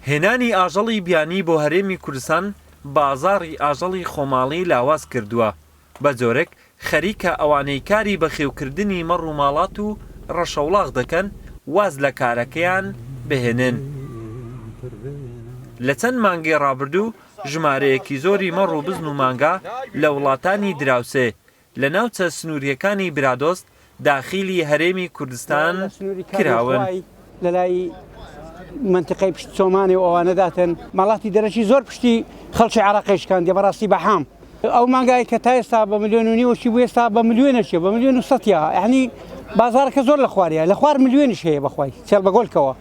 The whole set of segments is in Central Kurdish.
هێنانی ئاژەڵی بیانی بۆ هەرێمی کوردستان بازاڕی ئاژەڵی خۆماڵی لاواز کردووە، بە جۆرێک خەریکە ئەوانەی کاری بەخێوکردنی مەڕ و ماڵات و ڕەشەوڵاخ دەکەن واز لە کارەکەیان بهێنن. لە چەند مانگی ڕابردوو ژمارەیەکی زۆری مەڕ و بزن و مانگا لە وڵاتانی دراوسێ لە ناوچە سنوورییەکانی برادۆست داخیلی هەرێمی کوردستان لە سنووری کانی کراون. خوای لە لای مەنتیقەی پشت چۆمانێ و ئەوانە داتن ماڵاتی دەرەکی زۆر پشتی خەڵکی عێراقی شکاندیە بەڕاستی بە حام ئەو مانگای کە تا ئێستا بە ملیۆن و نیوەکی بوو ئێستا بە ملیۆنەکیە بە ملیۆن و سەتیە یعنی بازاڕەکە زۆر لە خواریە لە خوار ملیۆنیش هەیە بەخوای چێڵ بە گۆلکەوە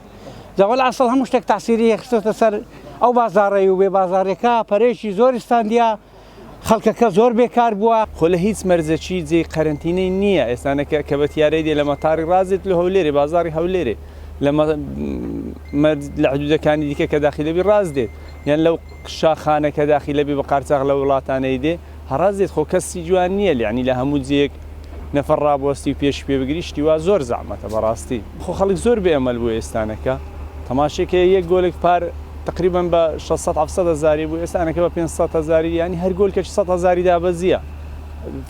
جا وەلعەسڵ هەموو شتێک تاسیری خستۆتە سەر ئەو بازاڕەی و بێ بازاڕیەکە پەرەیەکی زۆری ستاندیە خەڵکەکە زۆر بێکار بووە. خۆ لە هیچ مەرجەکی جێی قەرەنتینەی نییە ئێستا نە کە بە تیارەی دێ لە مەتاری ڕاست دێت لە هەولێرێ بازاڕی هەولێرێ لە مەرج لە حدودەکانی دیکە کە داخیلە بی ڕاست دێت یان لەو شاخانە کە داخیلە بی بە قارچاغ لە وڵاتانەی دێ هەڕاست دێت خۆ کەسی جوان نییە یعنی لە هەموو جێیەک نەفەر ڕابوەستی و پێشی پێ بگری شتی وا زۆر زەحمەتە بەڕاستی خۆ خەڵک زۆر بێ ئەمەل بوو ئێستانەکە تەماشێکە یەک گۆلک پار تقریبا بە 600 700 هەزاری بوو ئێستانەکە بە 500 هەزاری یانی هەر گۆلکەکی 100 هەزاری دابەزیە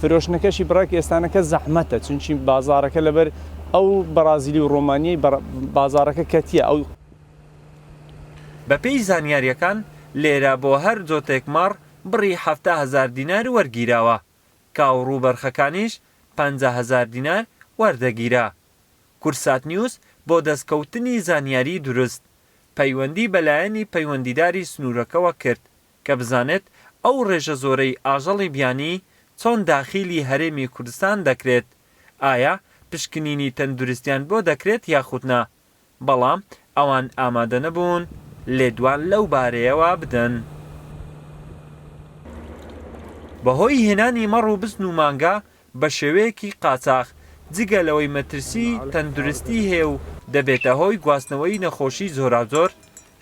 فرۆشتنەکەشی بڕێک ئێستانەکە زەحمەتە چونکی بازاڕەکە لەبەر ئەو بەڕازیلی و ڕۆمانیەی بازاڕەکە کەتیە ئەو بەپێی زانیارییەکان، لێرە بۆ هەر جۆتێک مەڕ بڕی 70 هەزار دینار وەرگیراوە، کاوڕ و بەرخەکانیش 50 هەزار دینار وەردەگیرا. کوردسات نیوز بۆ دەستکەوتنی زانیاریی دروست، پەیوەندی بە لایەنی پەیوەندیداری سنوورەکەوە کرد کە بزانێت ئەو ڕێژە زۆرەی ئاژەڵی بیانی چۆن داخیلی هەرێمی کوردستان دەکرێت، ئایا پشکنینی تەندروستیان بۆ دەکرێت یاخود نا، بەڵام ئەوان ئامادەنەبوون لێدوان لەو بارەیەوە بدەن. بەهۆی هێنانی مەڕ و بزن و مانگا بە شێوەیەکی قاچاخ، جگە لەوەی مەترسی تەندروستی هەیە و دەبێتە هۆی گواستنەوەی نەخۆشی جۆراوجۆر،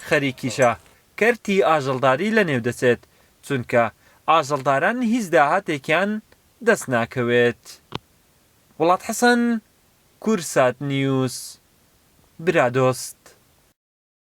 خەریکیشە کەرتی ئاژەڵداری لەنێودەچێت، چونکە ئاژەڵداران هیچ داهاتێکیان دەستناکەوێت. وڵات حەسەن، کوردسات نیوز، برادۆست.